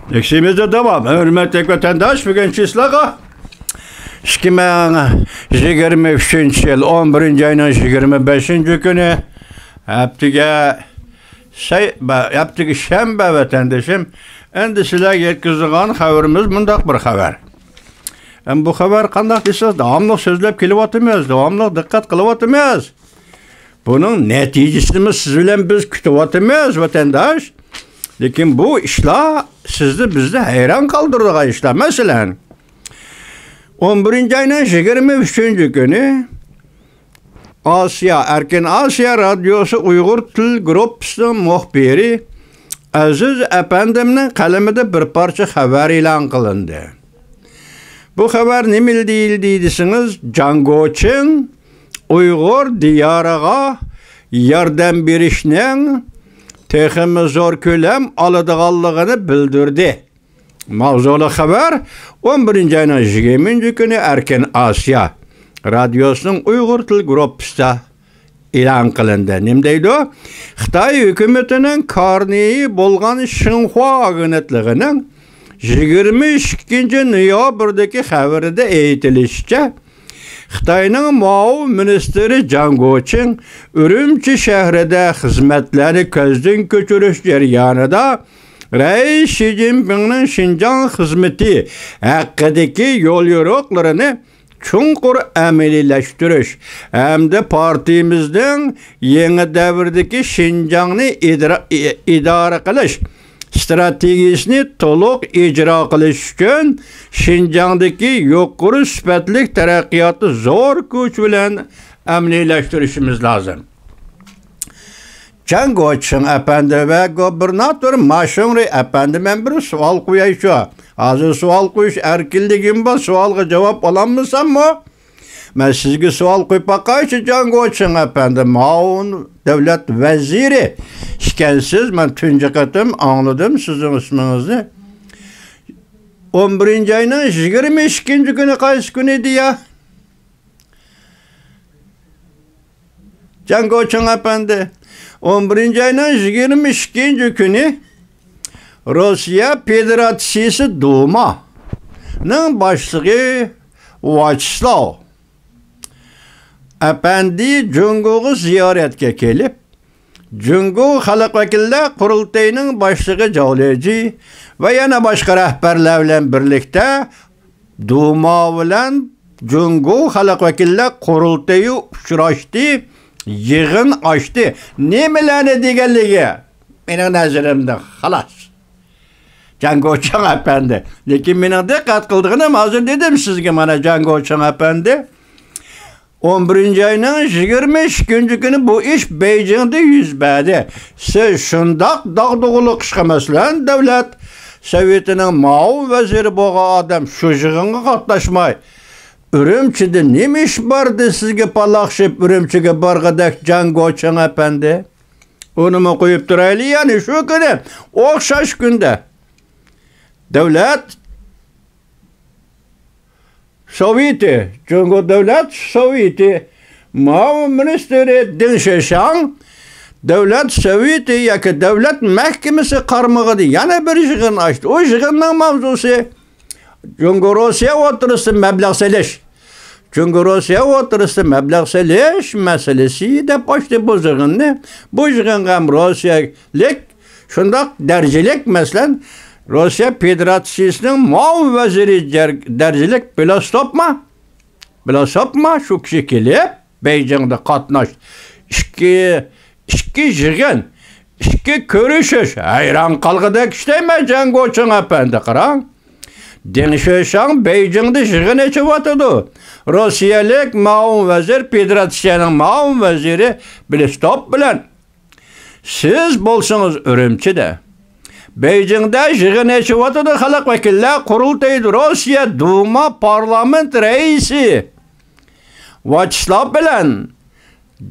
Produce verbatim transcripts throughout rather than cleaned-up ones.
ئىككىمىزدە داۋام. ھۆرمەتلىك ۋەتەنداش، بۈگۈن چىسلاغا ئىككى مىڭ يىگىرمە ئۈچىنچى يىل ئون بىرىنچى ئاينىڭ يىگىرمە بەشىنچى كۈنى، ھەپتىگە سەي-، بە-، ھەپتىگە شەنبە، ۋەتەندىشىم. ئەمدى سىلەرگە يەتكۈزىدىغان خەۋىرىمىز مۇنداق بىر خەۋەر. ئەم، بۇ خەۋەر قانداق دېسىڭىز، داۋاملىق سۆزلەپ كېلىۋاتىمىز، داۋاملىق دىققەت قىلىۋاتىمىز. بۇنىڭ نەتىجىسىنىمۇ سىز بىلەن بىز كۈتۈۋاتىمىز، ۋەتەنداش. لېكىن بۇ ئىشلار سىزنى، بىزنى ھەيران قالدۇرىدىغان ئىشلار. مەسىلەن، ئون بىرىنچى ئاينىڭ يىگىرمە ئۈچىنچى كۈنى ئاسىيا، ئەركىن ئاسىيا رادىيوسى ئۇيغۇر تىل گۇرۇپپىسىنىڭ مۇخبىرى ئەزىز ئەپەندىمنىڭ قەلىمىدە بىر پارچە خەۋەر ئېلان قىلىندى. بۇ خەۋەر نېمە دېيىلدى دېسىڭىز، جاڭ گوچىڭ ئۇيغۇر دىيارىغا ياردەم بېرىشنىڭ تېخىمۇ زور كۆلەم ئالىدىغانلىقىنى بىلدۈردى. ماۋزۇلۇق خەۋەر ئون بىرىنچى ئاينىڭ يىگىرمىنچى كۈنى ئەركىن ئاسىيا رادىيوسىنىڭ ئۇيغۇر تىل گۇرۇپپىسىدا ئېلان قىلىندى. نېمە دەيدۇ؟ خىتاي ھۆكۈمىتىنىڭ كارنىيى بولغان شىنخۇا ئاگېنتلىقىنىڭ يىگىرمە ئىككىنچى نويابىردىكى خەۋىرىدە ئېيتىلىشىچە، خىتاينىڭ مۇئاۋىن مىنىستىرى جاڭ گوچىڭ ئۈرۈمچى شەھىرىدە خىزمەتلەرنى كۆزدىن كەچۈرۈش جەريانىدا رەئىس شى جىنپىڭنىڭ شىنجاڭ خىزمىتى ھەققىدىكى يوليورۇقلىرىنى چوڭقۇر ئەمەلىيلەشتۈرۈش ھەمدە پارتىيىمىزنىڭ يېڭى دەۋردىكى شىنجاڭنى ئىدرا-، ئى-، ئىدارە قىلىش ستراتېگىيىسىنى تولۇق ئىجرا قىلىش ئۈچۈن شىنجاڭدىكى يۇقىرى سۈپەتلىك تەرەققىياتنى زور كۈچ بىلەن ئەمەلىيلەشتۈرۈشىمىز لازىم. جاڭ گوچىڭ ئەپەندى ۋە گۇبېرناتور ما شۇڭرى ئەپەندى، مەن بىر سوئال قويايچۇ. ھازىر سوئال قويۇش ئەركىنلىكىم بار، سوئالغا جاۋاب ئالالمىساممۇ؟ مەن سىزگە سوئال قويۇپ باقايچۇ، جاڭ گوچىڭ ئەپەندى، مۇئاۋىن دۆلەت ۋەزىرى ئىكەنسىز، مەن تۇنجى قېتىم ئاڭلىدىم سىزنىڭ ئىسمىڭىزنى. ئون بىرىنچى ئاينىڭ يىگىرمە ئىككىنچى كۈنى قايسى كۈن ئىدى يا؟ جاڭ گوچىڭ ئەپەندى، ئون بىرىنچى ئاينىڭ يىگىرمە ئىككىنچى كۈنى روسىيە فېدېراتسىيىسى دۇمانىڭ باشلىقى ۋياچېسلاۋ ئەپەندى جۇڭگوغا زىيارەتكە كېلىپ، جۇڭگو خەلق ۋەكىللەر قۇرۇلتىيىنىڭ باشلىقى جاۋ لېجى ۋە يەنە باشقا رەھبەرلەر بىلەن بىرلىكتە دۇما بىلەن جۇڭگو خەلق ۋەكىللەر قۇرۇلتىيى ئۇچراشتى، يىغىن ئاچتى. نېمىلەرنى دېگەنلىكى مېنىڭ نەزىرىمدە خالاس. جاڭ گوچىڭ ئەپەندى. لېكىن مېنىڭ دىققەت قىلىدىغىنىم، ھازىر دېدىم سىزگە، مانا، جاڭ گوچىڭ ئەپەندى. ئون بىرىنچى ئاينىڭ يىگىرمە ئىككىنچى كۈنى بۇ ئىش بېيجىڭدا يۈز بەردى. سىز شۇنداق داغدۇغىلىق ئىشقا، مەسىلەن، دۆلەت سوۋېتىنىڭ مۇئاۋىن ۋەزىرى بولغان ئادەم شۇ يىغىنغا قاتناشماي، ئۈرۈمچىدە نېمە ئىش بار دېسە سىزگە پالاقشىپ ئۈرۈمچىگە بارغۇدەك، جاڭ گوچىڭ ئەپەندى؟ ئۇنىمۇ قويۇپ تۇرايلى، يەنى شۇ كۈنى، ئوخشاش كۈندە دۆلەت سوۋېتى، جۇڭگو دۆلەت سوۋېتى مۇئاۋىن مىنىستىرى دېڭ شىشاڭ دۆلەت سوۋېتى ياكى دۆلەت مەھكىمىسى قارمىقىدا يەنە بىر يىغىن ئاچتى. ئۇ يىغىننىڭ ماۋزۇسى جۇڭگو روسىيە ئوتتۇرىسىدا مەبلەغ سېلىش. جۇڭگو روسىيە ئوتتۇرىسىدا مەبلەغ سېلىش مەسىلىسى دەپ ئاچتى بۇ يىغىننى. بۇ يىغىنغا ھەم روسىيەلىك، شۇنداق دەرىجىلىك، مەسىلەن، روسىيە فېدېراتسىيىسىنىڭ مۇئاۋىن ۋەزىرى جەر-، دەرىجىلىك بىلوستوپما، بىلوستوپما شۇ كىشى كېلىپ، بېيجىڭدا قاتناش، ئىككى، ئىككى يىغىن، ئىككى كۆرۈشۈش. ھەيران قالغۇدەك ئىش دەيمەن، جاڭ گوچىڭ ئەپەندى، قاراڭ. دېڭ شۆشاڭ بېيجىڭدا يىغىن ئېچىۋاتىدۇ. روسىيەلىك مۇئاۋىن ۋەزىر، فېدېراتسىيەنىڭ مۇئاۋىن ۋەزىرى بىلوستوپ بىلەن. سىز بولسىڭىز ئۈرۈمچىدە، بېيجىڭدا يىغىن ئېچىۋاتىدۇ خەلق ۋەكىللەر قۇرۇلتىيىدا روسىيە دۇما پارلامېنت رەئىسى ۋياچېسلاۋ بىلەن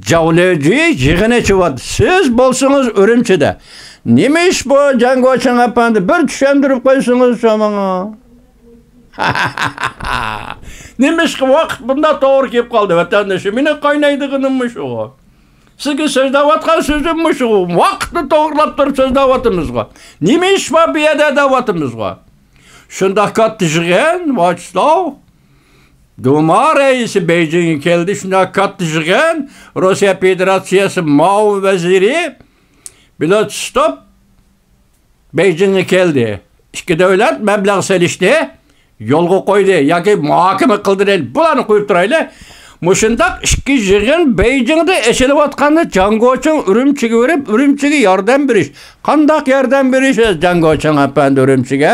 جاۋ لېجى يىغىن ئېچىۋاتىدۇ. سىز بولسىڭىز ئۈرۈمچىدە. نېمە ئىش بۇ، جاڭ گوچىڭ ئەپەندى؟ بىر چۈشەندۈرۈپ قويسىڭىزچۇ ماڭا. نېمە ئىشقا ۋاقىت بۇنداق توغرا كېلىپ قالدى، ۋەتەندىشىم؟ مېنىڭ قاينايدىغىنىممۇ شۇ. سىزگە سۆزلەۋاتقان سۆزۈم مۇشۇ. ۋاقىتنى توغرىلاپ تۇرۇپ سۆزلەۋاتىمىزغۇ. نېمە ئىش بار بۇ يەردە دەۋاتىمىزغۇ. شۇنداق كاتتا يىغىن، ۋاچىسلاۋ، دۇما رەئىسى بېيجىڭغا كەلدى. شۇنداق كاتتا يىغىن، روسىيە فېدېراتسىيەسى مۇئاۋىن ۋەزىرى بىلوتستوپ بېيجىڭغا كەلدى. ئىككى دۆلەت مەبلەغ سېلىشنى يولغا قويدى ياكى مۇھاكىمە قىلدى دەيلى. بۇلارنى قويۇپ تۇرايلى. مۇشۇنداق ئىككى يىغىن بېيجىڭدا ئېچىلىۋاتقاندا جاڭ گوچىڭ ئۈرۈمچىگە بېرىپ، ئۈرۈمچىگە ياردەم بېرىش. قانداق ياردەم بېرىشىسىز جاڭ گوچىڭ ئەپەندى ئۈرۈمچىگە؟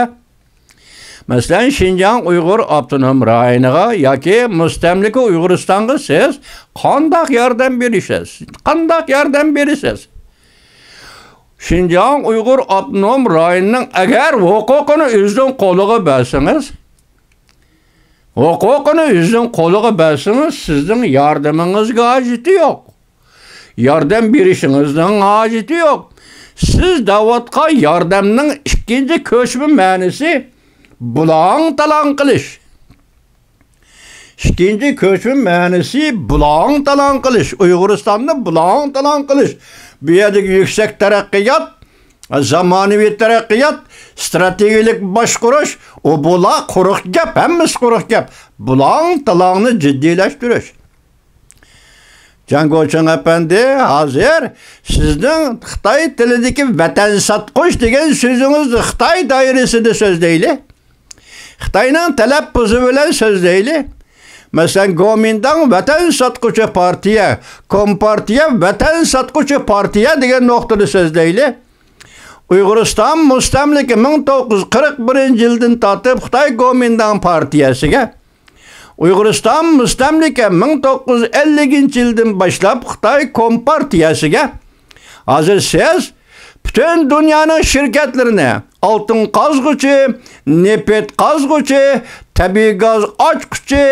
مەسىلەن، شىنجاڭ ئۇيغۇر ئاپتونوم رايونىغا ياكى مۇستەملىكە ئۇيغۇرىستانغا سىز قانداق ياردەم بېرىسىز؟ قانداق ياردەم بېرىسىز؟ شىنجاڭ ئۇيغۇر ئاپتونوم رايونىنىڭ ئەگەر ھوقۇقىنى ئۆزىنىڭ قولىغا بەرسىڭىز، ھوقۇقىنى ئۆزىنىڭ قولىغا بەرسىڭىز، سىزنىڭ ياردىمىڭىزگە ھاجىتى يوق. ياردەم بېرىشىڭىزنىڭ ھاجىتى يوق. سىز دەۋاتقان ياردەمنىڭ ئىككىنچى كۆچمە مەنىسى بۇلاڭ-تالاڭ قىلىش. ئىككىنچى كۆچمە مەنىسى بۇلاڭ-تالاڭ قىلىش، ئۇيغۇرىستاننى بۇلاڭ-تالاڭ قىلىش. بۇ يەردىكى يۈكسەك تەرەققىيات، زامانىۋى تەرەققىيات، ئىستراتېگىيەلىك باشقۇرۇش، ئۇ بۇلار قۇرۇق گەپ، ھەممىسى قۇرۇق گەپ. بۇلاڭ-تالاڭنى جىددىيلەشتۈرۈش. جاڭ گوچىڭ ئەپەندى، ھازىر سىزنىڭ خىتاي تىلىدىكى ۋەتەن ساتقۇچ دېگەن سۆزىڭىزنى خىتاي دائىرىسىدە سۆزلەيلى. خىتاينىڭ تەلەپپۇزى بىلەن سۆزلەيلى. مەسىلەن، گومىنداڭ ۋەتەن ساتقۇچى پارتىيە، كومپارتىيە ۋەتەن ساتقۇچى پارتىيە دېگەن نۇقتىدا سۆزلەيلى. ئۇيغۇرىستان مۇستەملىكە مىڭ توققۇز يۈز قىرىق بىرىنچى يىلدىن تارتىپ خىتاي گومىنداڭ پارتىيەسىگە، ئۇيغۇرىستان مۇستەملىكە مىڭ توققۇز يۈز ئەللىكىنچى يىلدىن باشلاپ خىتاي كومپارتىيەسىگە. ھازىر سىز پۈتۈن دۇنيانىڭ شىركەتلىرىنى، ئالتۇن قازغۇچى، نېفىت قازغۇچى، تەبىئىي گاز ئاچقۇچى،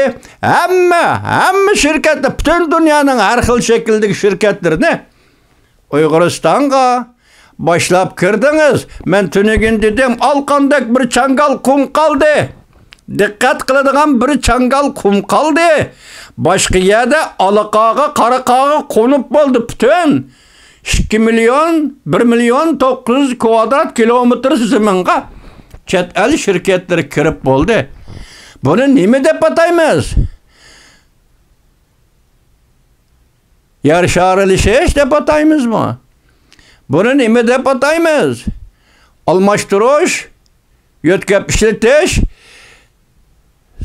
ھەممە، ھەممە شىركەتنى، پۈتۈن دۇنيانىڭ ھەر خىل شەكىلدىكى شىركەتلىرىنى ئۇيغۇرىستانغا باشلاپ كىردىڭىز. مەن تۈنۈگۈن دېدىم، ئالقاندەك بىر چاڭگال قۇم قالدى. دىققەت قىلىدىغان بىر چاڭگال قۇم قالدى. باشقا يەردە ئالاقاغا، قاراقاغا قونۇپ بولدى. پۈتۈن ئىككى مىليون، بىر مىليون توققۇز يۈز كۋادرات كىلومېتىر زېمىنغا چەت ئەل شىركەتلىرى كىرىپ بولدى. بۇنى نېمە دەپ ئاتايمىز؟ يەر شارىلىشىش دەپ ئاتايمىزمۇ؟ بۇنى نېمە دەپ ئاتايمىز؟ ئالماشتۇرۇش، يۆتكەپ ئىشلىتىش،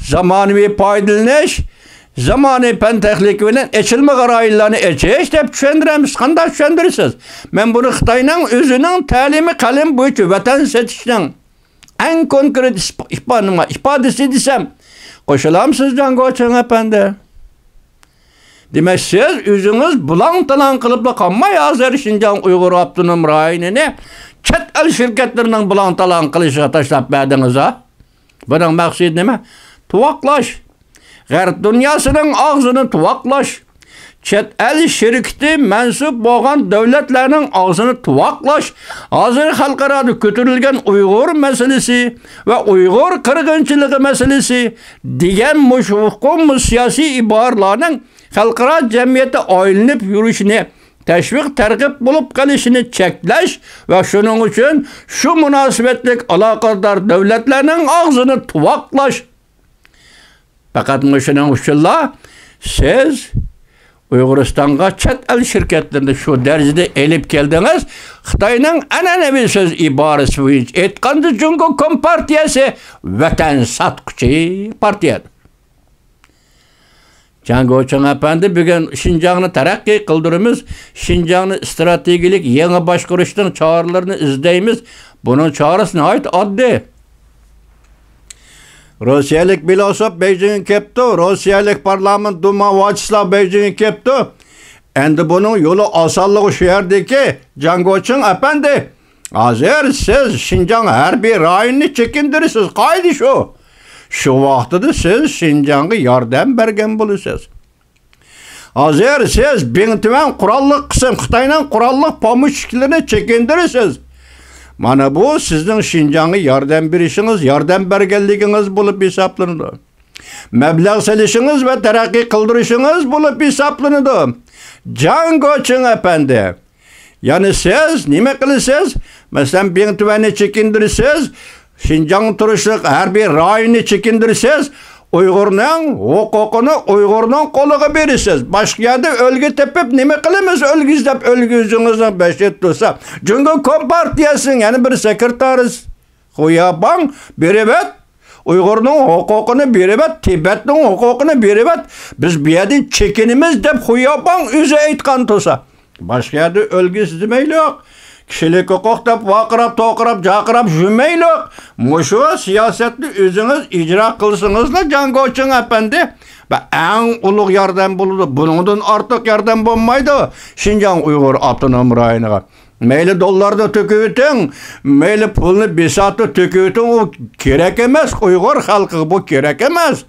زامانىۋى پايدىلىنىش، زامانىۋى پەن تېخنىكا بىلەن ئېچىلمىغان رايونلارنى ئېچىش دەپ چۈشەندۈرەمىز. قانداق چۈشەندۈرىسىز؟ مەن بۇنى خىتاينىڭ ئۆزىنىڭ تەلىمى قەلىمى بويىچە ۋەتەن سېتىشنىڭ ئەڭ كونكرېت ئىسپ-، ئىپا-، نېمە، ئىپادىسى دېسەم، قوشۇلامسىز، جاڭ گوچىڭ ئەپەندى؟ دېمەك، سىز ئۆزىڭىز بۇلاڭ-تالاڭ قىلىپلا قالماي، ھازىر شىنجاڭ ئۇيغۇر ئاپتونوم رايونىنى چەت ئەل شىركەتلىرىنىڭ بۇلاڭ-تالاڭ قىلىشىغا تاشلاپ بەردىڭىز-ھە. بۇنىڭ مەقسىتى نېمە؟ تۇۋاقلاش. غەرب دۇنياسىنىڭ ئاغزىنى تۇۋاقلاش. چەت ئەل شىركىتى مەنسۇپ بولغان دۆلەتلەرنىڭ ئاغزىنى تۇۋاقلاش، ھازىر خەلقئارادا كۆتۈرۈلگەن ئۇيغۇر مەسىلىسى ۋە ئۇيغۇر قىرغىنچىلىقى مەسىلىسى دېگەن مۇشۇ ئۇقۇم، مۇشۇ سىياسىي ئىبارىلەرنىڭ خەلقئارا جەمئىيەتتە ئايلىنىپ يۈرۈشىنى، تەشۋىق تەرغىب بولۇپ قېلىشىنى چەكلەش ۋە شۇنىڭ ئۈچۈن شۇ مۇناسىۋەتلىك ئالاقىدار دۆلەتلەرنىڭ ئاغزىنى تۇۋاقلاش. پەقەت مۇشۇنىڭ ئۈچۈنلا سىز ئۇيغۇرىستانغا چەت ئەل شىركەتلىرىنى شۇ دەرىجىدە ئېلىپ كەلدىڭىز. خىتاينىڭ ئەنئەنىۋى سۆز ئىبارىسى بويىچە ئېيتقاندا، جۇڭگو كومپارتىيەسى ۋەتەن ساتقۇچى پارتىيەدۇر. جاڭ گوچىڭ ئەپەندى، بۈگۈن شىنجاڭنى تەرەققىي قىلدۇرىمىز، شىنجاڭنى ئىستراتېگىيەلىك يېڭى باشقۇرۇشنىڭ چارىلىرىنى ئىزدەيمىز. بۇنىڭ چارىسى ناھايىتى ئاددىي. روسىيەلىك بىلوسوف بېيجىڭغا كەپتۇ، روسىيەلىك پارلامېنت دۇما ۋاچىسلاۋ بېيجىڭغا كەپتۇ. ئەمدى بۇنىڭ يولى ئاسانلىقى شۇ يەردىكى، جاڭ گوچىڭ ئەپەندى. ھازىر سىز شىنجاڭ ھەربىي رايونىنى چېكىندۈرىسىز، قائىدە شۇ. شۇ ۋاقتىدا سىز شىنجاڭغا ياردەم بەرگەن بولىسىز. ھازىر سىز بىڭتۈەن قوراللىق قىسىم، خىتاينىڭ قوراللىق پومېشچىكلىرىنى چېكىندۈرىسىز. مانا بۇ سىزنىڭ شىنجاڭغا ياردەم بېرىشىڭىز، ياردەم بەرگەنلىكىڭىز بولۇپ ھېسابلىنىدۇ. مەبلەغ سېلىشىڭىز ۋە تەرەققىي قىلدۇرۇشىڭىز بولۇپ ھېسابلىنىدۇ. جاڭ گوچىڭ ئەپەندى، يەنى سىز نېمە قىلىسىز؟ مەسىلەن، بىڭتۈەننى چېكىندۈرىسىز، شىنجاڭ تۇرۇشلۇق ھەربىي رايوننى چېكىندۈرىسىز، ئۇيغۇرنىڭ ھوقۇقىنى ئۇيغۇرنىڭ قولىغا بېرىسىز. باشقا يەردە ئۈلگە تېپىپ نېمە قىلىمىز؟ ئۈلگە ئىزدەپ، ئۈلگە ئۆزىڭىزنىڭ بېشىدا تۇرسا. جۇڭگو كومپارتىيەسىنىڭ يەنە بىر سېكرېتارى خۇياباڭ بېرىۋەت، ئۇيغۇرنىڭ ھوقۇقىنى بېرىۋەت، تىبەتنىڭ ھوقۇقىنى بېرىۋەت، بىز بۇ يەردىن چېكىنىمىز دەپ خۇياباڭ ئۆزى ئېيتقان تۇرسا. باشقا يەردە ئۈلگە ئىزدىمەيلۇق. كىشىلىك ھوقۇق دەپ ۋارقىراپ، توقۇراپ، جارقىراپ يۈرمەيلۇق. مۇشۇ سىياسەتنى ئۆزىڭىز ئىجرا قىلسىڭىزلا، جاڭ گوچىڭ ئەپەندى، بۇ ئەڭ ئۇلۇغ ياردەم بولىدۇ. بۇنىڭدىن ئارتۇق ياردەم بولمايدۇ شىنجاڭ ئۇيغۇر ئاپتونوم رايونىغا. مەيلى دوللارنى تۆكۈۋېتىڭ، مەيلى پۇلنى بىساتنى تۆكۈۋېتىڭ، ئۇ كېرەك ئەمەس، ئۇيغۇر خەلقىگە بۇ كېرەك ئەمەس.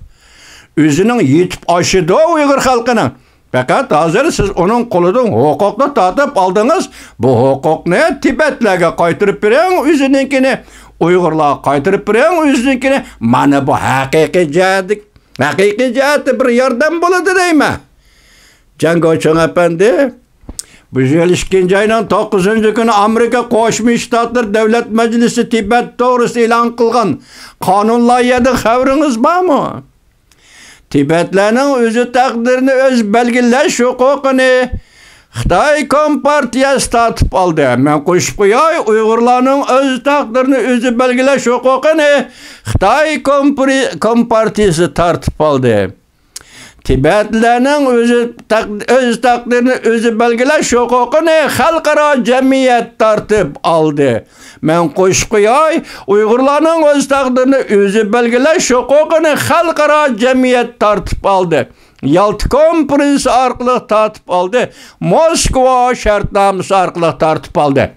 ئۆزىنىڭ يېتىپ ئاشىدۇ ئۇيغۇر خەلقىنىڭ. پەقەت ھازىر سىز ئۇنىڭ قولىدىن ھوقۇقنى تارتىپ ئالدىڭىز. بۇ ھوقۇقنى تىبەتلەرگە قايتۇرۇپ بېرىڭ، ئۆزىنىڭكىنى ئۇيغۇرلارغا قايتۇرۇپ بېرىڭ، ئۆزىنىڭكىنى. مانا بۇ ھەقىقىي جەھەتتىكى، ھەقىقىي جەھەتتە بىر ياردەم بولىدۇ دەيمەن. جاڭ گوچىڭ ئەپەندى، بۇ يىل ئىككىنچى ئاينىڭ توققۇزىنچى كۈنى ئامېرىكا قوشما شتاتلىرى دۆلەت مەجلىسى تىبەت توغرىسىدا ئېلان قىلغان قانۇن لايىھەدىن خەۋىرىڭىز بارمۇ؟ تىبەتلەرنىڭ ئۆزى تەقدىرىنى ئۆزى بەلگىلەش ھوقۇقىنى خىتاي كومپارتىيەسى تارتىپ ئالدى. مەن قوشۇپ قوياي، ئۇيغۇرلارنىڭ ئۆز تەقدىرىنى ئۆزى بەلگىلەش ھوقۇقىنى خىتاي كومپارتىيەسى تارتىپ ئالدى. تىبەتلەرنىڭ ئۆزى تەق-، ئۆز تەقدىرىنى ئۆزى بەلگىلەش ھوقۇقىنى خەلقئارا جەمئىيەت تارتىپ ئالدى. مەن قوشۇپ قوياي، ئۇيغۇرلارنىڭ ئۆز تەقدىرىنى ئۆزى بەلگىلەش ھوقۇقىنى خەلقئارا جەمئىيەت تارتىپ ئالدى. يالتا كونفېرېنسى ئارقىلىق تارتىپ ئالدى. موسكۋا شەرتنامىسى ئارقىلىق تارتىپ ئالدى.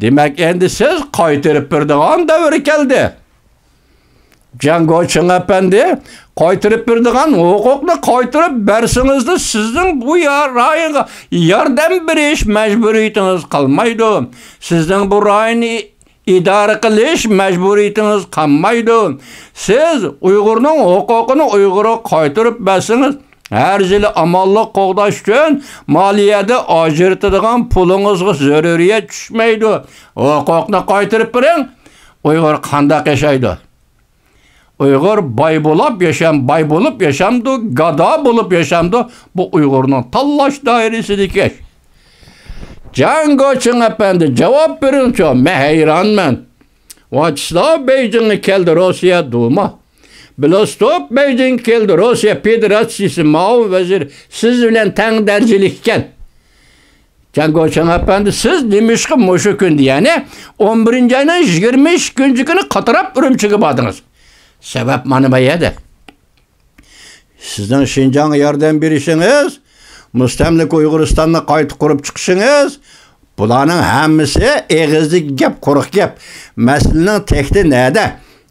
دېمەك، ئەمدى سىز قايتۇرۇپ بېرىدىغان دەۋر كەلدى. جاڭ گوچىڭ ئەپەندى، قايتۇرۇپ بېرىدىغان ھوقۇقنى قايتۇرۇپ بەرسىڭىزلا، سىزنىڭ بۇ يا-، رايونغا ياردەم بېرىش مەجبۇرىيىتىڭىز قالمايدۇ. سىزنىڭ بۇ رايوننى ئىدارە قىلىش مەجبۇرىيىتىڭىز قالمايدۇ. سىز ئۇيغۇرنىڭ ھوقۇقىنى ئۇيغۇرغا قايتۇرۇپ بەرسىڭىز، ھەر يىلى ئامانلىق قوغداش ئۈچۈن مالىيەدە ئاجرىتىدىغان پۇلىڭىزغا زۆرۈرىيەت چۈشمەيدۇ. ھوقۇقنى قايتۇرۇپ بېرىڭ. ئۇيغۇر قانداق ياشايدۇ؟ ئۇيغۇر باي بولاپ ياشام-، باي بولۇپ ياشامدۇ، گادا بولۇپ ياشامدۇ؟ بۇ ئۇيغۇرنىڭ تاللاش دائىرىسىدىكى ئىش. جاڭ گوچىڭ ئەپەندى، جاۋاب بېرىڭچۇ، مەن ھەيرانمەن. ۋاچىسلاۋ بېيجىڭغا كەلدى، روسىيە دۇما. بلوستوپ بېيجىڭغا كەلدى، روسىيە فېدېراتسىيىسى مۇئاۋىن ۋەزىرى سىز بىلەن تەڭ دەرىجىلىك ئىكەن. جاڭ گوچىڭ ئەپەندى، سىز نېمىشقا مۇشۇ كۈندە، يەنى ئون بىرىنچى ئاينىڭ يىگىرمە ئىككىنچى كۈنى قاتراپ ئۈرۈمچىگە باردىڭىز؟ سەۋەب مانا بۇ يەردە. سىزنىڭ شىنجاڭغا ياردەم بېرىشىڭىز، مۇستەملىكە ئۇيغۇرىستاننى قايتا قۇرۇپ چىقىشىڭىز، بۇلارنىڭ ھەممىسى ئېغىزدىكى گەپ، قۇرۇق گەپ. مەسىلىنىڭ تەكتى نەدە؟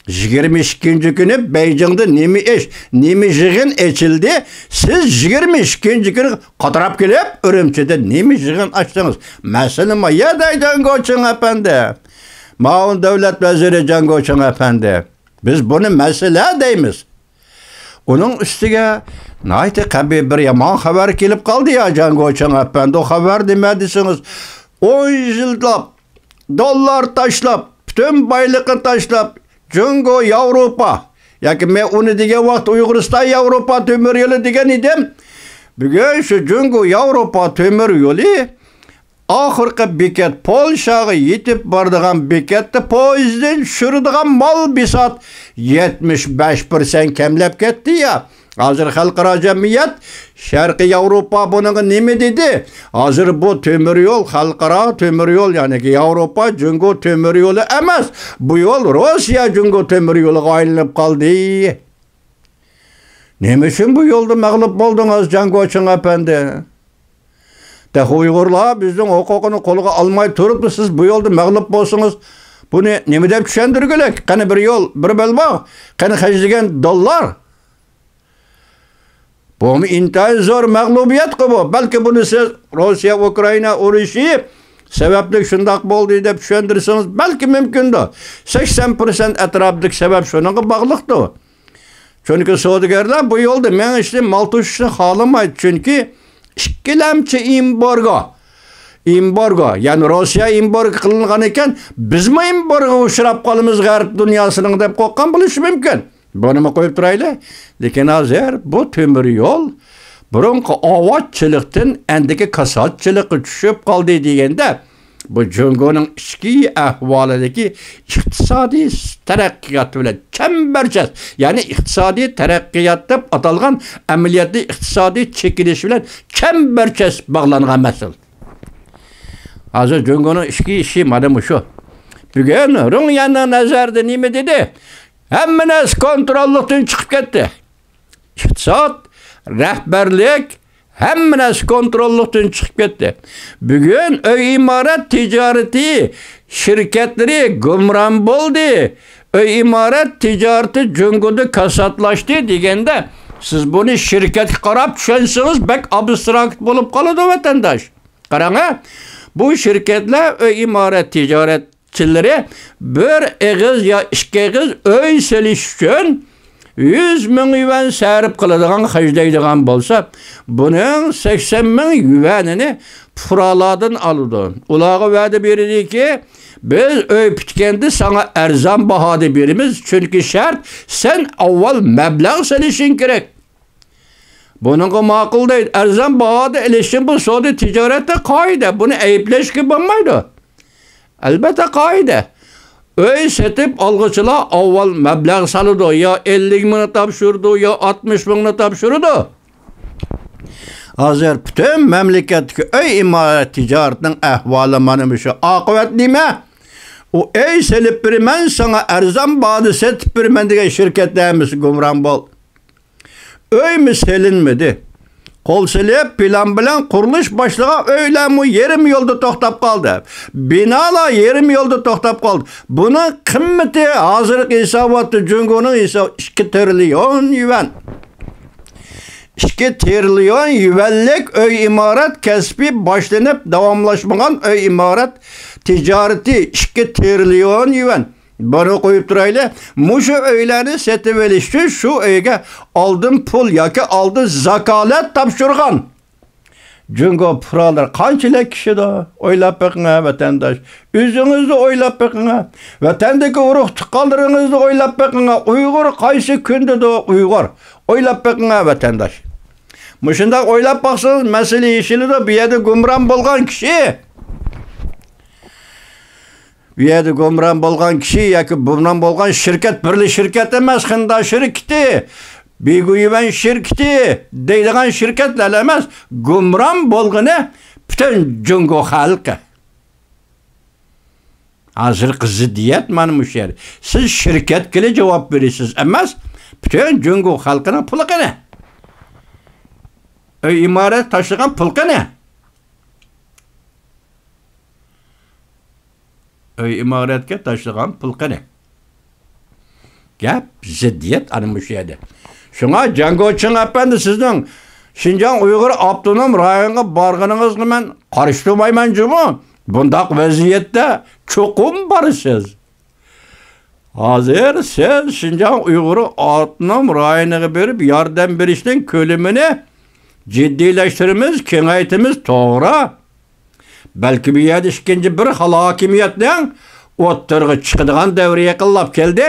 يىگىرمە ئىككىنچى كۈنى بېيجىڭدا نېمە ئىش، نېمە يىغىن ئېچىلدى؟ سىز يىگىرمە ئىككىنچى كۈنى قاتراپ كېلىپ، ئۈرۈمچىدە نېمە يىغىن ئاچتىڭىز؟ مەسىلە ما يەردە، جاڭ گوچىڭ ئەپەندى. مۇئاۋىن دۆلەت ۋەزىرى جاڭ گوچىڭ ئەپەندى. بىز بۇنى مەسىلە دەيمىز. ئۇنىڭ ئۈستىگە ناھايىتى قەبىھ بىر يامان خەۋەر كېلىپ قالدى يا، جاڭ گوچىڭ ئەپەندى. ئۇ خەۋەر نېمە دېسىڭىز، ئون يىللاپ دوللار تاشلاپ، پۈتۈن بايلىقىنى تاشلاپ، جۇڭگو، ياۋروپا، ياكى مەن ئۇنى دېگەن ۋاقىت ئۇيغۇرىستان ياۋروپا تۆمۈر يولى دېگەن ئىدىم. بۈگۈن شۇ جۇڭگو، ياۋروپا تۆمۈر يولى ئاخىرقى بېكەت، پولشاغا يېتىپ بارىدىغان بېكەتتە پويىزدىن چۈشۈرىدىغان مال بىسات يەتمىش بەش پىرسەنت كەملەپ كەتتى يا. ھازىر خەلقئارا جەمئىيەت، شەرقىي ياۋروپا بۇنىڭغا نېمە دېدى؟ ھازىر بۇ تۆمۈر يول، خەلقئارا تۆمۈر يول، يەنى ياۋروپا جۇڭگو تۆمۈر يولى ئەمەس، بۇ يول روسىيە جۇڭگو تۆمۈر يولىغا ئايلىنىپ قالدى. نېمە ئۈچۈن بۇ يولدا مەغلۇپ بولدىڭىز، جاڭ گوچىڭ ئەپەندى؟ تېخى ئۇيغۇرلار بىزنىڭ ھوقۇقىنى قولغا ئالماي تۇرۇپلا سىز بۇ يولدا مەغلۇپ بولسىڭىز، بۇنى نېمە دەپ چۈشەندۈرگۈلۈك؟ قېنى بىر يول، بىر بەلباغ، قېنى خەجلىگەن دوللار؟ بۇمۇ ئىنتايىن زور مەغلۇبىيەتقۇ بۇ. بەلكى بۇنى سىز روسىيە ئۇكرائىنا ئۇرۇشى سەۋەبلىك شۇنداق بولدى دەپ چۈشەندۈرسىڭىز بەلكى مۇمكىندۇ. سەكسەن پىرسەنت ئەتراپىدىكى سەۋەب شۇنىڭغا باغلىقتۇ. چۈنكى سودىگەرلەر بۇ يولدا مېڭىشنى، مال توشۇشنى خالىمايدۇ. چۈنكى ئىككىلەمچى ئېمبارگو، ئېمبارگو، يەنى روسىيە ئېمبارگو قىلىنغان ئىكەن، بىزمۇ ئېمبارگوغا ئۇچراپ قالىمىز غەرب دۇنياسىنىڭ دەپ قورققان بولۇشى مۇمكىن. بۇنىمۇ قويۇپ تۇرايلى. لېكىن ھازىر بۇ تۆمۈر يول بۇرۇنقى ئاۋاتچىلىقتىن ئەندىكى كاساتچىلىققا چۈشۈپ قالدى دېگەندە، بۇ جۇڭگونىڭ ئىچكى ئەھۋالىدىكى ئىقتىسادىي تەرەققىيات بىلەن چەمبەرچاس، يەنى ئىقتىسادىي تەرەققىيات دەپ ئاتالغان ئەمەلىيەتتە ئىقتىسادىي چېكىنىش بىلەن چەمبەرچاس باغلانغان مەسىلە. ھازىر جۇڭگونىڭ ئىچكى ئىشى مانا مۇشۇ. بۈگۈن رۇڭ يەننىڭ نەزەردە نېمە دېدى؟ ھەممە نەرسە كونتروللۇقتىن چىقىپ كەتتى. ئىقتىساد، رەھبەرلىك، ھەممە نەرسە كونتروللۇقتىن چىقىپ كەتتى. بۈگۈن ئۆي ئىمارەت تىجارىتى شىركەتلىرى گۇمران بولدى. ئۆي ئىمارەت تىجارىتى جۇڭگودا كاساتلاشتى دېگەندە، سىز بۇنى شىركەتكە قاراپ چۈشەنسىڭىز، بەك ئابستراكت بولۇپ قالىدۇ، ۋەتەنداش. قاراڭ، ھە، بۇ شىركەتلەر ئۆي ئىمارەت تىجارەتچىلىرى بىر ئېغىز يا ئىككى ئېغىز ئۆي سېلىش ئۈچۈن يۈز مىڭ يۈەن سەرپ قىلىدىغان، خەجلەيدىغان بولسا، بۇنىڭ سەكسەن مىڭ يۈەنىنى پۇقرالاردىن ئالىدۇ. ئۇلارغا ۋەدە بېرىدۇكى، بىز ئۆي پۈتكەندە ساڭا ئەرزان باھادا بېرىمىز، چۈنكى شەرت، سەن ئاۋۋال مەبلەغ سېلىشىڭ كېرەك. بۇنىڭغا ماقۇل دەيدۇ. ئەرزان باھادا ئېلىشتىن بۇ سودا تىجارەتتە قائىدە. بۇنى ئەيىبلەشكە بولمايدۇ. ئەلبەتتە قائىدە. ئۆي سېتىپ ئالغۇچىلار ئاۋۋال مەبلەغ سالىدۇ، يا ئەللىك مىڭنى تاپشۇرىدۇ، يا ئاتمىش مىڭنى تاپشۇرىدۇ. ھازىر پۈتۈن مەملىكەتتىكى ئۆي ئىمارەت تىجارىتىنىڭ ئەھۋالى مانا مۇشۇ. ئاقىۋەت نېمە؟ ئۇ ئۆي سېلىپ بېرىمەن، ساڭا ئەرزان باھادا سېتىپ بېرىمەن دېگەن شىركەتلەر ھەممىسى گۇمران بولدى. ئۆيمۇ سېلىنمىدى. قول سېلىپ، پىلان بىلەن قۇرۇلۇش باشلىغان ئۆيلەرمۇ يېرىم يولدا توختاپ قالدى. بىنالار يېرىم يولدا توختاپ قالدى. بۇنىڭ قىممىتى ھازىرقى ھېساباتتا جۇڭگونىڭ ھېسابى ئىككى تىرىليون يۈەن. ئىككى تىرىليون يۈەنلىك ئۆي ئىمارەت كەسپى باشلىنىپ داۋاملاشمىغان ئۆي ئىمارەت تىجارىتى ئىككى تىرىليون يۈەن. بۇنى قويۇپ تۇرايلى. مۇشۇ ئۆيلەرنى سېتىۋېلىش ئۈچۈن شۇ ئۆيگە ئالدىن پۇل ياكى ئالدىن زاكالەت تاپشۇرغان. جۇڭگو پۇقرالىرى قانچىلىك كىشىدۇ؟ ئويلاپ بېقىڭا، ۋەتەنداش. ئۆزىڭىزنى ئويلاپ بېقىڭا. ۋەتەندىكى ئۇرۇق تۇغقانلىرىڭىزنى ئويلاپ بېقىڭا. ئۇيغۇر قايسى كۈندىدۇ؟ ئۇيغۇر. ئويلاپ بېقىڭا، ۋەتەنداش. مۇشۇنداق ئويلاپ باقسىڭىز، مەسىلە يېشىلىدۇ. بۇ يەردە گۇمران بولغان كىشى، بۇ يەردە گۇمران بولغان كىشى ياكى گۇمران بولغان شىركەت بىرلا شىركەت ئەمەس، خېندا شىركىتى، بىگۇيۈەن شىركىتى دەيدىغان شىركەتلەر ئەمەس، گۇمران بولغىنى پۈتۈن جۇڭگو خەلقى. ھازىرقى زىددىيەت مانا مۇشۇ يەر. سىز شىركەتكىلا جاۋاب بېرىسىز ئەمەس، پۈتۈن جۇڭگو خەلقىنىڭ پۇلى قېنى؟ ئۆي ئىمارەت تاشلىغان پۇل قېنى؟ ئۆي ئىمارەتكە تاشلىغان پۇل قېنى؟ گەپ، زىددىيەت ئەنە مۇشۇ يەردە. شۇڭا جاڭ گوچىڭ ئەپەندى، سىزنىڭ شىنجاڭ ئۇيغۇر ئاپتونوم رايونىغا بارغىنىڭىزغا مەن قارشى تۇرمايمەن جۇمۇ. بۇنداق ۋەزىيەتتە چوقۇم بارىسىز. ھازىر سىز شىنجاڭ ئۇيغۇر ئاپتونوم رايونىغا بېرىپ ياردەم بېرىشنىڭ كۆلىمىنى جىددىيلەشتۈرىمىز، كېڭەيتىمىز، توغرا. بەلكى بۇ يەردە ئىككىنچى بىر خىل ھاكىمىيەتنىڭ ئوتتۇرىغا چىقىدىغان دەۋرى يېقىنلاپ كەلدى.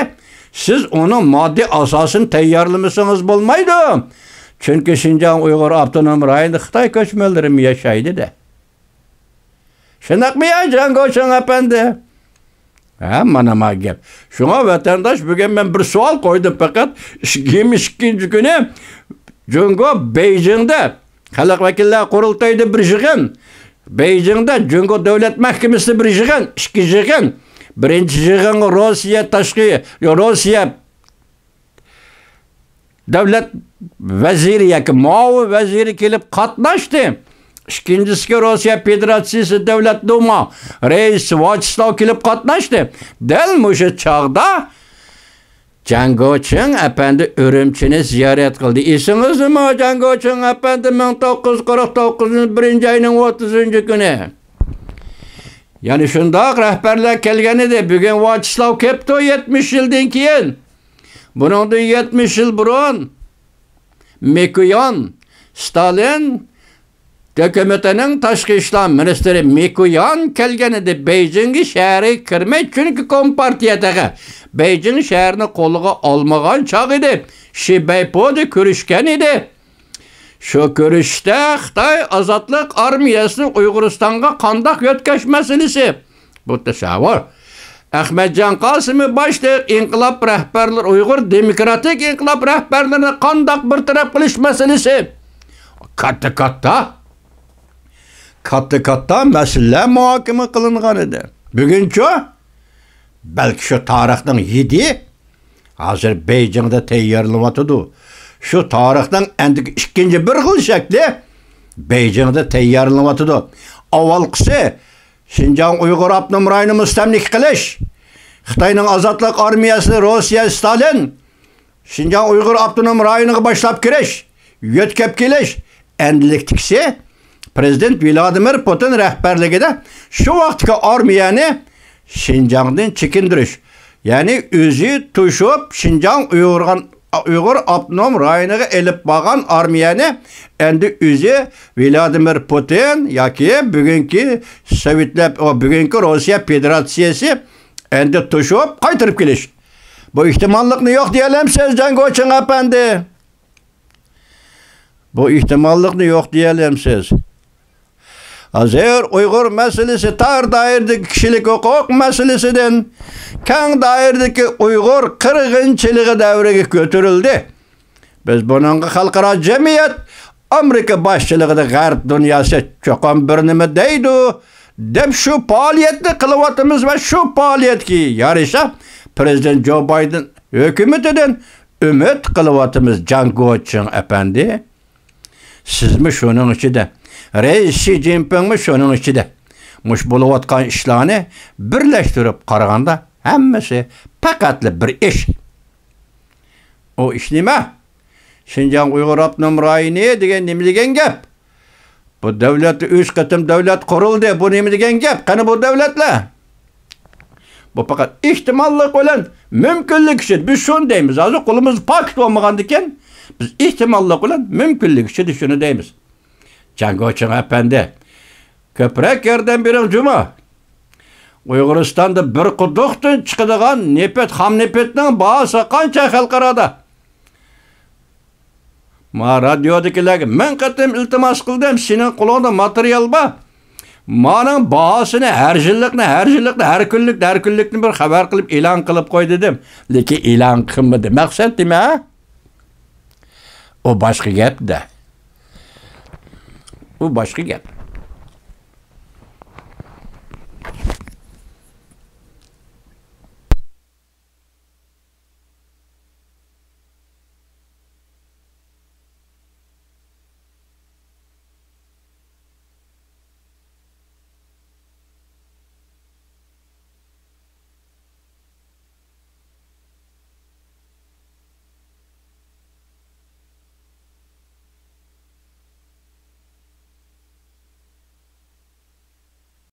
سىز ئۇنىڭ ماددىي ئاساسىنى تەييارلىمىسىڭىز بولمايدۇ. چۈنكى شىنجاڭ ئۇيغۇر ئاپتونوم رايونىدا خىتاي كۆچمەنلىرىمۇ ياشايدۇ-دە. شۇنداقمۇ يا، جاڭ گوچىڭ ئەپەندى؟ ھە، مانا ما گەپ. شۇڭا ۋەتەنداش، بۈگۈن مەن بىر سوئال قويدۇم پەقەت. ئىككى، يىگىرمە ئىككىنچى كۈنى جۇڭگو بېيجىڭدا خەلق ۋەكىللەر قۇرۇلتىيىدا بىر يىغىن، بېيجىڭدا جۇڭگو دۆلەت مەھكىمىسىدە بىر يىغىن، ئىككى يىغىن. بىرىنچى يىغىنغا روسىيە تاشقى، روسىيە دۆلەت ۋەزىرى ياكى مۇئاۋىن ۋەزىرى كېلىپ قاتناشتى. ئىككىنچىسىگە روسىيە فېدېراتسىيىسى دۆلەت دۇما رەئىسى ۋياچېسلاۋ كېلىپ قاتناشتى. دەل مۇشۇ چاغدا جاڭ گوچىڭ ئەپەندى ئۈرۈمچىنى زىيارەت قىلدى. ئېسىڭىزدىمۇ، جاڭ گوچىڭ ئەپەندى، مىڭ توققۇز يۈز قىرىق توققۇزىنچى، بىرىنچى ئاينىڭ ئوتتۇزىنچى كۈنى؟ يەنە شۇنداق رەھبەرلەر كەلگەن ئىدى. بۈگۈن ۋياچېسلاۋ كەپتۇ، يەتمىش يىلدىن كېيىن. بۇنىڭدىن يەتمىش يىل بۇرۇن مىكويان، ستالىن، ھۆكۈمىتىنىڭ تاشقى ئىشلار مىنىستىرى مىكۇيان كەلگەن ئىدى بېيجىڭگە شەھەرگە كىرمەي، چۈنكى كومپارتىيە تېخى بېيجىڭ شەھىرىنى قولىغا ئالمىغان چاغ ئىدى. شى بەيپۇدا كۆرۈشكەن ئىدى. شۇ كۆرۈشۈشتە خىتاي ئازادلىق ئارمىيەسىنى ئۇيغۇرىستانغا قانداق يۆتكەش مەسىلىسى، بۇ تەسەۋۋۇر. ئەخمەتجان قاسىمى باشلىق ئىنقىلاب رەھبەرلىرى، ئۇيغۇر دېموكراتىك ئىنقىلاب رەھبەرلىرىنى قانداق بىر تەرەپ قىلىش مەسىلىسى، كاتتا-كاتتا، كاتتا-كاتتا مەسىلىلەر مۇھاكىمە قىلىنغان ئىدى. بۈگۈنچۇ؟ بەلكى شۇ تارىخنىڭ ھىدى ھازىر بېيجىڭدا تەييارلىنىۋاتىدۇ. شۇ تارىخنىڭ ئەندىكى ئىككىنچى بىر خىل شەكلى بېيجىڭدا تەييارلىنىۋاتىدۇ. ئاۋۋالقىسى شىنجاڭ ئۇيغۇر ئاپتونوم رايونىنى مۇستەملىكە قىلىش. خىتاينىڭ ئازادلىق ئارمىيەسى روسىيە ستالىن شىنجاڭ ئۇيغۇر ئاپتونوم رايونىغا باشلاپ كىرىش، يۆتكەپ كېلىش. ئەندىلىكتىكىسى پرېزىدېنت ۋلادىمىر پۇتىن رەھبەرلىكىدە شۇ ۋاقىتتىكى ئارمىيەنى شىنجاڭدىن چېكىندۈرۈش، يەنى ئۆزى توشۇپ شىنجاڭ ئۇيغۇرغان، ئۇيغۇر ئاپتونوم رايونىغا ئېلىپ بارغان ئارمىيەنى ئەندى ئۆزى ۋلادىمىر پۇتىن ياكى بۈگۈنكى سوۋېتلەر، بۈگۈنكى روسىيە فېدېراتسىيەسى ئەندى توشۇپ قايتۇرۇپ كېلىش. بۇ ئېھتىماللىقنى يوق دېيەلەمسىز، جاڭ گوچىڭ ئەپەندى؟ بۇ ئېھتىماللىقنى يوق دېيەلەمسىز؟ ھازىر ئۇيغۇر مەسىلىسى تار دائىرىدىكى كىشىلىك ھوقۇق مەسىلىسىدىن كەڭ دائىرىدىكى ئۇيغۇر قىرغىنچىلىقى دەۋرىگە كۆتۈرۈلدى. بىز بۇنىڭغا خەلقئارا جەمئىيەت، ئامېرىكا باشچىلىقىدا غەرب دۇنياسى چوقۇم بىر نېمە دەيدۇ، دەپ شۇ پائالىيەتنى قىلىۋاتىمىز ۋە شۇ پائالىيەتكە يارىشا پرېزىدېنت جو بايدېن ھۆكۈمىتىدىن ئۈمىد قىلىۋاتىمىز، جاڭ گوچىڭ ئەپەندى. سىزمۇ شۇنىڭ ئىچىدە، رەئىس شى جىنپىڭمۇ شۇنىڭ ئىچىدە. مۇشۇ بولۇۋاتقان ئىشلارنى بىرلەشتۈرۈپ قارىغاندا، ھەممىسى پەقەتلا بىر ئىش. ئۇ ئىش نېمە؟ شىنجاڭ ئۇيغۇر ئاپتونوم رايونى دېگەن نېمە دېگەن گەپ؟ بۇ دۆلەتتە ئۈچ قېتىم دۆلەت قۇرۇلدى. بۇ نېمە دېگەن گەپ؟ قېنى بۇ دۆلەتلەر؟ بۇ پەقەت ئېھتىماللىق بىلەن مۇمكىنلىك ئىچىدە بىز شۇنى دەيمىز. ھازىر قولىمىزدا پاكىت بولمىغاندىكىن، بىز ئېھتىماللىق بىلەن مۇمكىنلىك ئىچىدە شۇنى دەيمىز. جاڭ گوچىڭ ئەپەندى، كۆپرەك ياردەم بېرىڭ جۇمۇ. ئۇيغۇرىستاندا بىر قۇدۇقتىن چىقىدىغان نېفىت، خام نېفىتنىڭ باھاسى قانچە خەلقئارادا؟ ما رادىيودىكىلەرگە مىڭ قېتىم ئىلتىماس قىلدىم، سېنىڭ قولۇڭدا ماتېرىيال بار. مانىڭ باھاسىنى ھەر يىللىقنى، ھەر يىللىقنى، ھەر كۈنلۈكنى، ھەر كۈنلۈكنى بىر خەۋەر قىلىپ ئېلان قىلىپ قوي دېدىم. لېكىن ئېلان قىلمىدى. مەقسەت نېمە؟ ئۇ باشقا گەپ-دە. ئۇ باشقا گەپ.